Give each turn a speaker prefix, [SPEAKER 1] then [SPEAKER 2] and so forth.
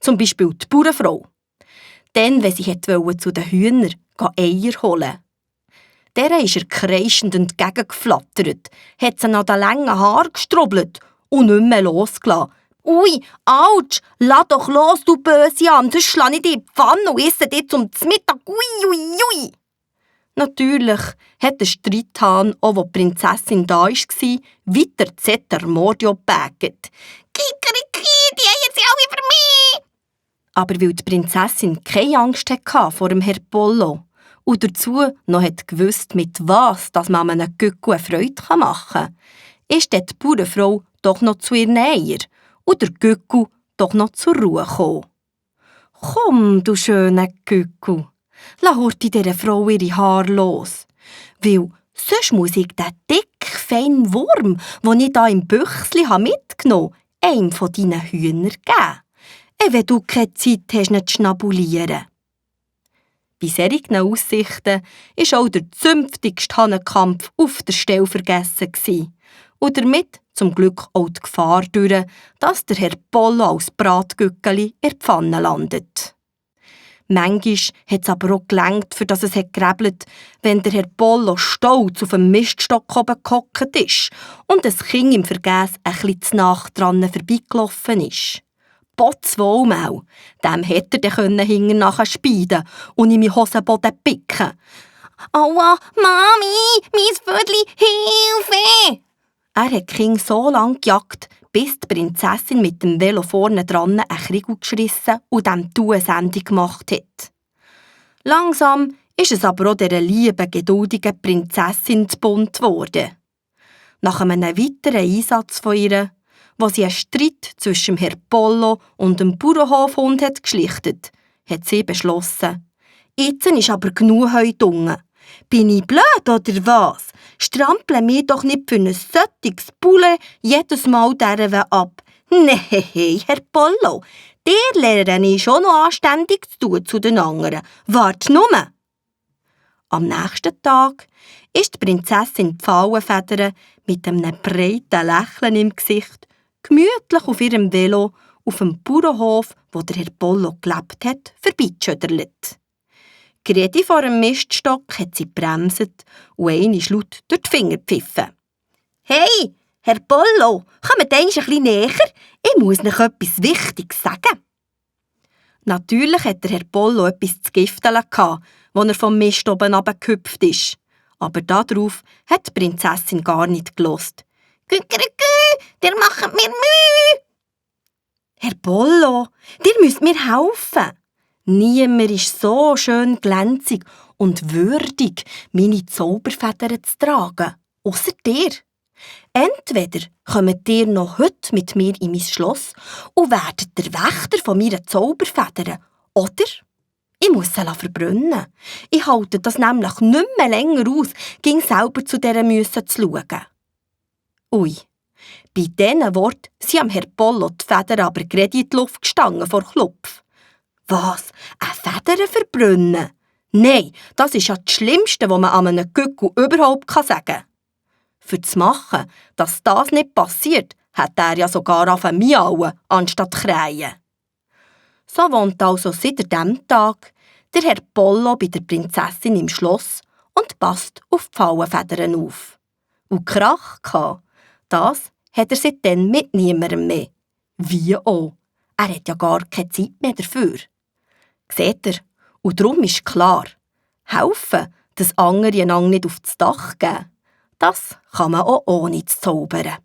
[SPEAKER 1] zum Beispiel die Bauernfrau. Dann, wenn sie zu den Hühnern Eier holen. Der ist kreischend entgegengeflattert, hat sie nach den langen Haaren gestrubbelt und nicht mehr losgelassen. «Ui, Autsch, lass doch los, du böse Hand, sonst schlage ich dich in die Pfanne und esse dich zum Mittag, ui, ui, ui!» Natürlich hat der Streithahn, auch wo die Prinzessin da war, weiter Zeter Mordio gebägt. «Kikeriki, die Eier sind alle für mich!» Aber weil die Prinzessin keine Angst hatte vor dem Herr Pollo und dazu noch gewusst, mit was dass man einem Gücku eine Freude machen kann, ist die Bauernfrau doch noch zu ihren Eiern und der Gücku doch noch zur Ruhe gekommen. «Komm, du schöner Gücku, lass heute dieser Frau ihre Haare los, weil sonst muss ich den dicken, feinen Wurm, den ich hier im Büchsli mitgenommen habe, einem von deinen Hühnern geben, wenn du keine Zeit hast, ihn zu schnabulieren.» Bei solchen Aussichten war auch der zünftigste Hahnenkampf auf der Stelle vergessen und damit zum Glück auch die Gefahr durch, dass der Herr Pollo als Bratgückeli in der Pfanne landet. Manchmal hat es aber auch gelangt, für das es gegräbelt, wenn der Herr Pollo stolz auf dem Miststock oben gehockt ist und das Kind im Vergäss ein bisschen zu nah dran vorbeigelaufen ist. Potzwohlmau, dem hätte er hinten nachher speiden und in meinen Hosenboden picken. «Aua, Mami, mein Vödli, Hilfe!» Er hat die Kinder so lange gejagt, bis die Prinzessin mit dem Velo vorne dran einen Krieg geschrissen und dem eine Sendung gemacht hat. Langsam ist es aber auch dieser lieben, geduldigen Prinzessin zu bunt geworden. Nach einem weiteren Einsatz von ihr, wo sie einen Streit zwischen dem Herr Pollo und dem Bauernhofhund geschlichtet, hat sie beschlossen: «Jetzt ist aber genug heute unten. Bin ich blöd oder was? Strample mich doch nicht für ein solches Bulle jedes Mal dieser ab. Nein, Herr Pollo, dir lerne ich schon noch anständig zu tun zu den anderen. Wart nur!» Am nächsten Tag ist die Prinzessin Pfauenfeder mit einem breiten Lächeln im Gesicht gemütlich auf ihrem Velo auf dem Bauernhof, wo der Herr Pollo gelebt hat, vorbeigeschödert. Gerade vor dem Miststock hat sie gebremst und einmal laut durch die Finger gepfiffen. «Hey, Herr Pollo, kommt ein bisschen näher? Ich muss noch etwas Wichtiges sagen.» Natürlich hat der Herr Pollo etwas zu gifteln, als er vom Mist oben runtergehüpft ist. Aber darauf hat die Prinzessin gar nicht gehört. «Kü-kü-kü, der macht mir Mühe!» «Herr Pollo, dir müsst mir helfen. Niemand ist so schön glänzig und würdig, meine Zauberfedern zu tragen, ausser dir. Entweder kommt ihr noch heute mit mir in mein Schloss und werdet der Wächter von meinen Zauberfedern, oder ich muss sie verbrennen. Ich halte das nämlich nicht mehr länger aus, ging selber zu dieser Müsse zu schauen.» Ui, bei diesen Worten sind am Herr Pollo die Federn aber gerade in die Luft gestanden vor Klopf. «Was? Eine Feder verbrennen? Nein, das ist ja das Schlimmste, was man an einem Gücku überhaupt sagen kann.» Für zu machen, dass das nicht passiert, hat er ja sogar angefangen miauen, anstatt krähen. So wohnt also seit diesem Tag der Herr Pollo bei der Prinzessin im Schloss und passt auf die Pfauenfedern auf. Und Krach gehabt, das hat er seitdem mit niemandem mehr. Wie auch? Er hat ja gar keine Zeit mehr dafür. Seht ihr? Und darum ist klar, helfen, dass andere einander nicht auf das Dach geben, das kann man auch ohne zu zaubern.